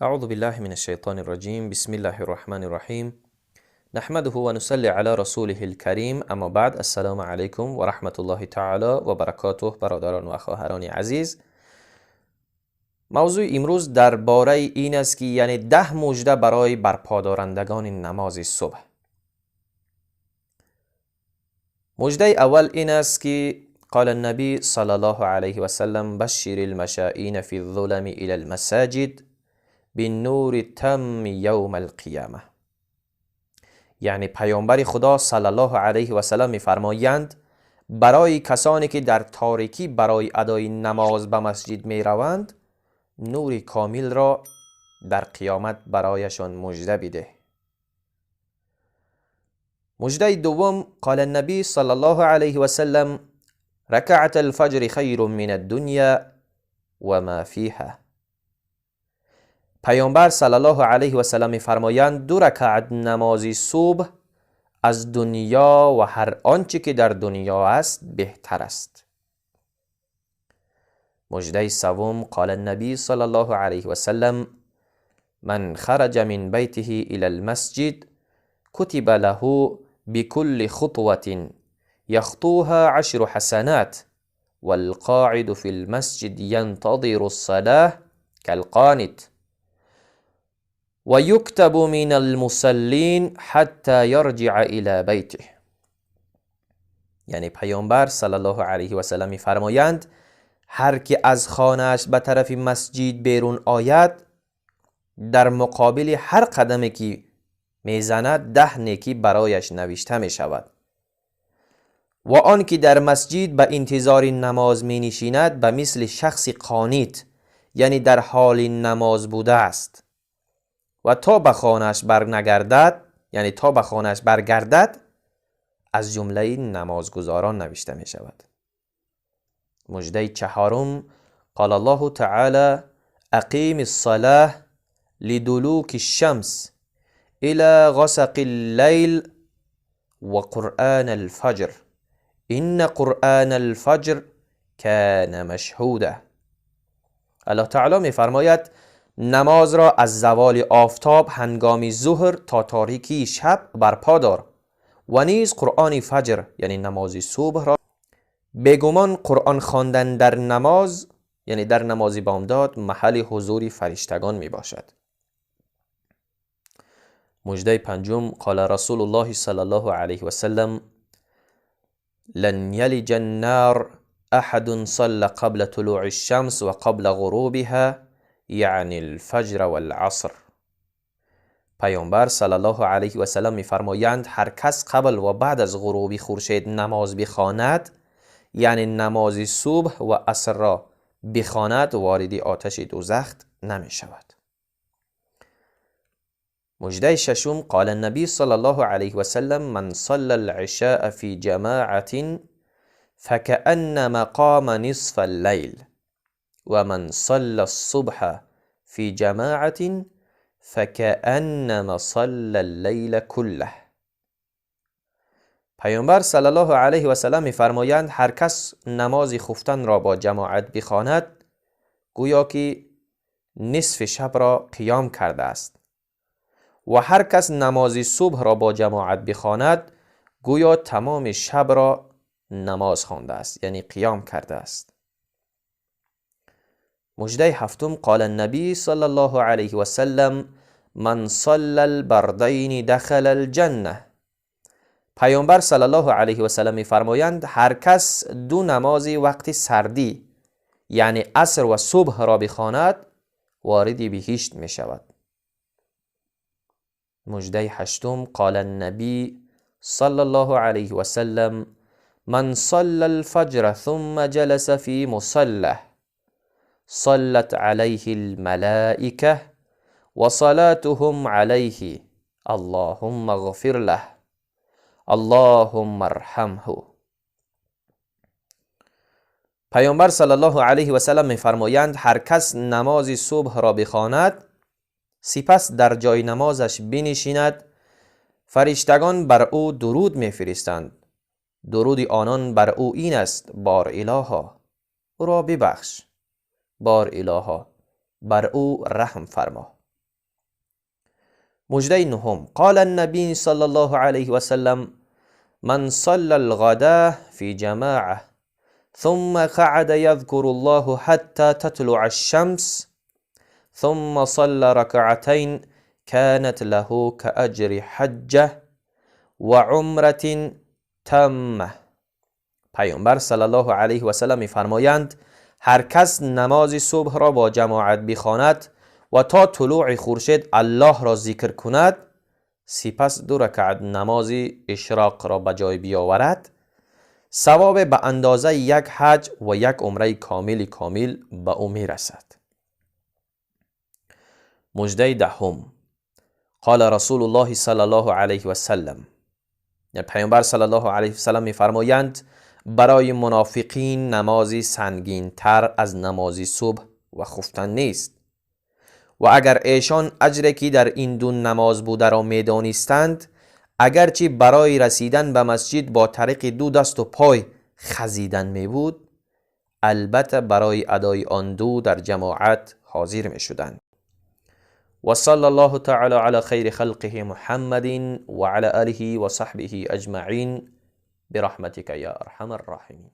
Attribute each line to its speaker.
Speaker 1: اعوذ بالله من الشیطان الرجیم. بسم الله الرحمن الرحیم. نحمده و نصلی علی رسوله الکریم. اما بعد، السلام علیکم و رحمت الله تعالی و برکاته. برادران و خواهران عزیز، موضوع امروز درباره این است که یعنی 10 مژده برای برپادارندگان نماز صبح. مژده اول این است که قال النبی صلی الله علیه و سلم: بشر المشائین فی الظلم الى المساجد بالنور التام یوم القیامه. یعنی پیامبر خدا صلی الله علیه و سلم می‌فرمایند برای کسانی که در تاریکی برای ادای نماز به مسجد می‌روند، نور کامل را در قیامت برایشان مژده بده. مژده دوم: قال النبی صلی الله علیه و سلم: ركعة الفجر خیر من الدنیا و ما فیها. پیامبر صلی الله علیه و سلم می‌فرمایند 2 رکعت نماز صبح از دنیا و هر آنچه که در دنیا است بهتر است. مژده سوم: قال النبی صلی الله علیه و سلم: من خرج من بیته الى المسجد كتب له بكل خطوة يخطوها 10 حسنات والقاعد في المسجد ينتظر الصلاة كالقانت ويكتب من المصلين حتى يرجع إلى بيته. یعنی پیامبر صلی الله علیه و سلم فرمایند هر که از خانه‌اش به طرف مسجد بیرون آید، در مقابل هر قدمی که میزند 10 نیکی برایش نوشته می شود و آن که در مسجد به انتظار نماز می نشیند به مثل شخص قانت، یعنی در حال نماز بوده است و تا به خانه‌اش برنگردد، یعنی تا به خانه‌اش برگردد، از جمله نمازگزاران نوشته می شود. مژده چهارم: قال الله تعالی: اقیم الصلاة لدلوک الشمس الى غسق اللیل و قرآن الفجر ان قرآن الفجر کان مشهودا. الله تعالی می فرماید نماز را از زوال آفتاب هنگام ظهر تا تاریکی شب برپا دار و نیز قرآن فجر، یعنی نماز صبح را. بیگمان قرآن خواندن در نماز، یعنی در نماز بامداد، محل حضور فرشتگان می باشد. مژده پنجم: قال رسول الله صلی الله علیه و سلم: لن یلج النار احد صلى قبل طلوع الشمس و قبل غروبها یعنی الفجر والعصر. پیامبر صلی الله علیه و سلم می‌فرمایند هر کس قبل و بعد از غروب خورشید نماز بخواند، یعنی نماز صبح و عصر را بخواند، وارد آتش دوزخ نمی شود. مژده ششم: قال النبی صلی الله علیه و سلم: من صلى العشاء فی جماعة فكأنما قام نصف اللیل و من صلى الصبح فی جماعة فكأنما صلى اللیل كله. پیامبر صلی الله علیه و سلم می‌فرمایند هر کس نماز خفتن را با جماعت بخواند، گویا که نصف شب را قیام کرده است و هر کس نماز صبح را با جماعت بخواند، گویا تمام شب را نماز خوانده است، یعنی قیام کرده است. مژده هفتم: قال النبی صلی الله علیه و سلم: من صلى البردین دخل الجنه. پیامبر صلی الله علیه و سلم می‌فرمایند هر کس 2 نماز وقت سردی، یعنی عصر و صبح را بخواند، وارد بهشت می شود. مژده هشتم: قال النبی صلی الله علیه و سلم: من صلى الفجر ثم جلس فی مصلاه صلت علیه الملائکه و صلاتهم علیه اللهم اغفر له اللهم ارحمه. پیامبر صلی الله علیه و سلم می‌فرمایند هر کس نماز صبح را بخواند، سپس در جای نمازش بنشیند، فرشتگان بر او درود می‌فرستند. درود آنان بر او این است: بار الها او را ببخش، بار الها بر او رحم فرما. مژده نهم: قال النبي صلى الله عليه وسلم: من صلى الغداة في جماعة ثم قعد يذكر الله حتى تطلع الشمس ثم صلى ركعتين كانت له كأجر حجة وعمرة تامة. پیامبر صلی الله علیه و سلم می‌فرمایند: هر کس نماز صبح را با جماعت بخواند و تا طلوع خورشید الله را ذکر کند، سپس 2 رکعت نماز اشراق را به جای بیاورد، ثواب به اندازه 1 حج و 1 عمره کامل کامل به او میرسد. مژده دهم: قال رسول الله صلی الله علیه و سلم، یعنی پیامبر صلی الله علیه و سلم میفرمایند: برای منافقین نمازی سنگین تر از نماز صبح و خفتن نیست، و اگر ایشان اجری که در این دو نماز بوده را میدانستند، اگرچه برای رسیدن به مسجد با طریق 2 دست و پای خزیدن می بود، البته برای ادای آن دو در جماعت حاضر می شدند. و صلی الله تعالی علی خیر خلقه محمد و علی آله و صحبه اجمعین برحمتک یا ارحم الراحمین.